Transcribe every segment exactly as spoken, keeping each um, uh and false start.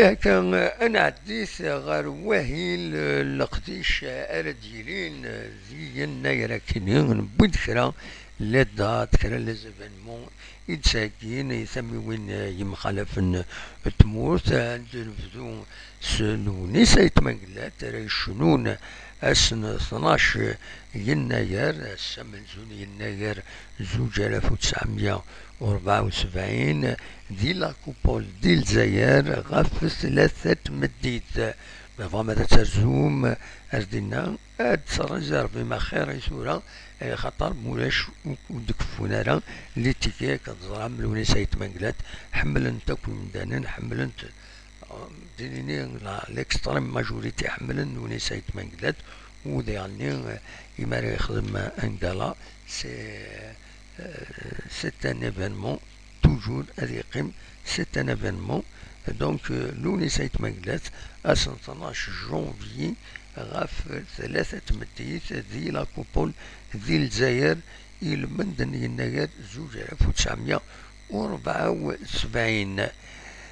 Akka, ad nɛeddit ɣer wahil, eh, leqdic ara d-yilin, eh, di yennayer akkenni, newwi-d kra les dates, kra les événements i d-ttheggin i tamiwin, eh, yemxalafen n tmurt, eh, ad nebdu s Lewnis Ayt Mengellat ara yecnun ass n tnac yennayer, ass amenzu n yennayer zuǧ alaf u tesɛemya u rebɛa u sebɛin, di la Coupole di Lezzayer ɣef tlata tmeddit. Ma tebɣam ad terzum ar dinna, ad tṛizervim axir i tura, eh, xaṭer mulac ur d-keffun ara les tickets. Ad teẓram Lewnis Ayt Mengellat ḥemmlen-t akk yimdanen, ḥemmlen-t, eh, d-nini la, l'extrême majorité ḥemmlen Lewnis Ayt Mengellat, u diɣenni, eh, imi ara yexdem un gala, c'est, euh, c'est un événement, toujours ad yeqqim, c'est un événement. Donc, euh, Lewnis Ayt Mengellat, ass n tnac janvier, ɣef tlata tmeddit, di la Coupole di Lezzayer, ilmend n yennayer zuǧ alaf u tesɛemya u rebɛa u sebɛin.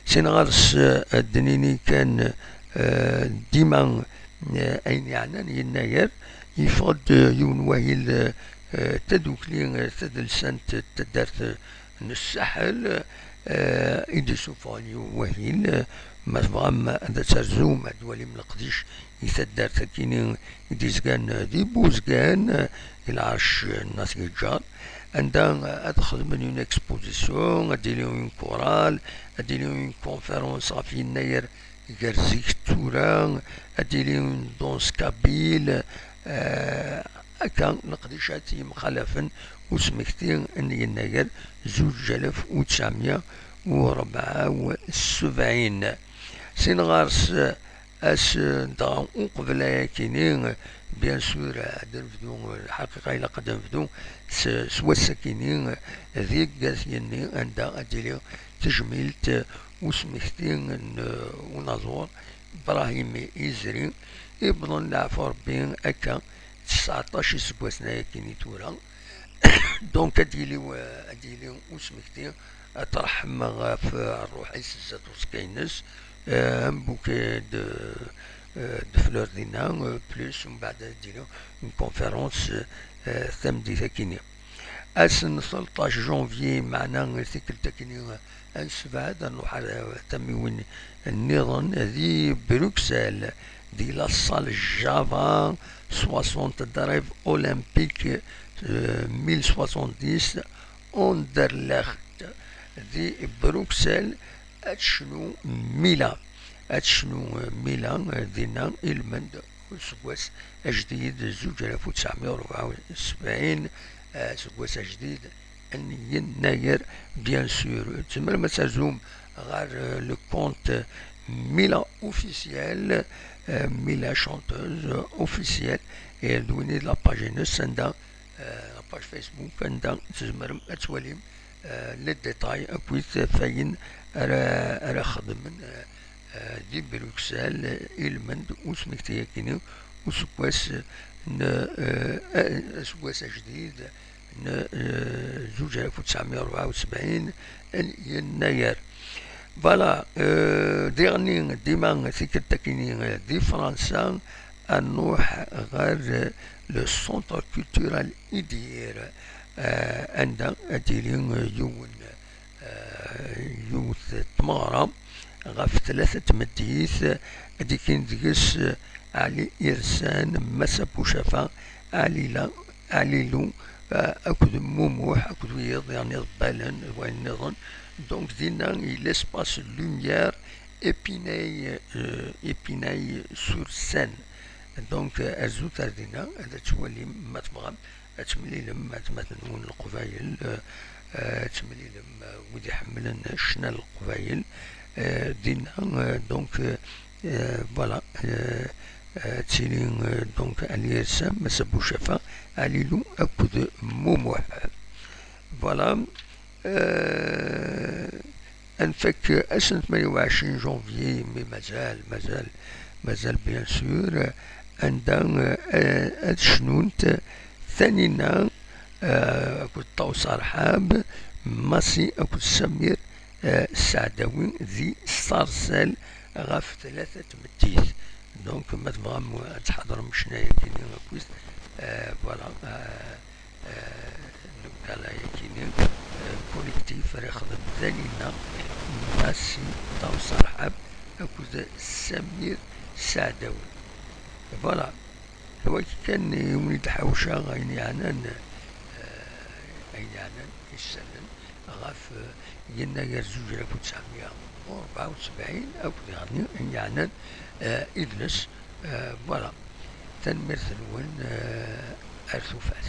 Sin ɣer-s, eh, ad d-nini kan, eh, dima, eh, ayen yeɛnan yennayer, yeffeɣ-d, eh, yiwen wahil, eh, eh, tadukli, eh, tadelsant n taddart, eh, n Ssaḥel, eh, i d-isuffɣen yiwen wahil, eh, ma tebɣam ad terzum, ad twalim leqdic i taddart-agi-nni i d-izgan di Buzgan, i lɛerc n At Yeǧǧar, anda ad xedmen une exposition, ad d-yili une chorale, ad d-yili une conférence ɣef yennayer gar zik d tura, ad d-yili une danse kabyle, eh, akka leqdicat yemxalafen usmekti n yennayer zuǧ alaf u tesɛemya u rebɛa u sebɛin. Sin ɣer-s, ass, dɣa uqbel ayakini, bien sûr, ad nebdu, lḥaqiqa ilaq ad nebdu s, s wass-akini, di At Yenni, anda ad d-tili tejmilt usmekti n unaẓur Brahim Izri, iwḍen leɛfu Rebbi akka tesɛeṭṭac iseggasen ayakini tura. Donc, ad d-yili, ad d-yili usmekti, ad tṛeḥḥem ɣef ṛṛuḥ-is zdat uẓekka-ines, eh, un bouquet de, eh, de fleurs dinna, eh, plus, umbeɛd ad d-yili une conférence, eh, tameddit akini. Ass n tleṭṭac janvier, meɛna tikkelt akini, eh, ad nessebɛed, ad nruḥ ar, eh, tamiwin nniḍen di Bruxelles, di la salle Java soixante de rêve olympique, eh, mille soixante-dix, Anderlecht, di Bruxelles, ad tecnu Mila. Ad tecnu, eh, Mila, eh, dinna, ilmend useggas ajdid, zuǧ alaf u tesɛemya u rebɛa u sebɛin, eh, aseggas ajdid n yennayer, bien sûr. Tzemrem ad terzum ɣer, eh, le compte Mila officiel, eh, Mila chanteuse officielle, eh, d win i d la page-ines, anda, eh, la page Facebook, anda tzemrem ad twalim, eh, les détails akkit ayen ara, ara xedmen, eh, eh, di Bruxelles, eh, ilmend usmekti-akini useggas n, eh, eh, aseggas ajdid n, eh, zuǧ alaf u tesɛemya u rebɛa u sebɛin n yennayer. Voilà, eh, diɣenni dima tikkelt akini, eh, di Fransa, ad nruḥ ɣer, eh, le Centre Culturel Idir, eh, anda ad d-tili, eh, yiwen, eh, yiwet tmeɣra ɣef tlata tmeddit, ad d-ikin deg-s, eh, Ɛli Irsan, Massa Bucafa, Ɛli La-, Ɛli Lu, eh, akked Mumuḥ, akked wiyaḍ, yeɛni iḍebbalen d wayen nniḍen. Donc, dinna, i l'espace Lumière, Épinay, eh, Épinay-sur-Seine. Donc, eh, arzut ar dinna, ad twalim, ma tebɣam, ad temlilem atmaten-nwen Leqbayel, eh, eh, ad temlilem, eh, wid iḥemmlen ccna n Leqbayel, eh, dinna, eh, donc, eh, eh, voilà, eh, eh, ad tili, eh, donc, Ɛli Irsan, Massa Bucafa, Ɛli Lu akked Mumuḥ. Voilà. Eh, ad nfak ass n tmanya u ɛecrin janvier, mais mazal, mazal, mazal, bien sûr, anda, eh, ad cnunt Tanina, eh, akked Ṭawes Arḥab, Massi akked Samir, eh, Sseɛdawi di Star Salle ɣef tlata tmettit. Donc, ma tebɣam ad tḥadrem ccna-yagi-nni akkit, euh, voilà, euh, euh, donc, ala-yagi-nni, euh, collectif ara yexdem Danina, Massi, Ṭawes Rḥab akked Samir Saɛdawi. Voilà. Wagi kan i wen-id-ḥawceɣ ayen yeɛnan, euh, ayen yeɛnan isallen ɣef, euh, yennayer zuǧ alaf u tesɛemya u rebɛa u sebɛin akked daɣen ayen yeɛnan, euh, idles, euh, voilà. Tanemmirt-nwen, euh, ar tufat.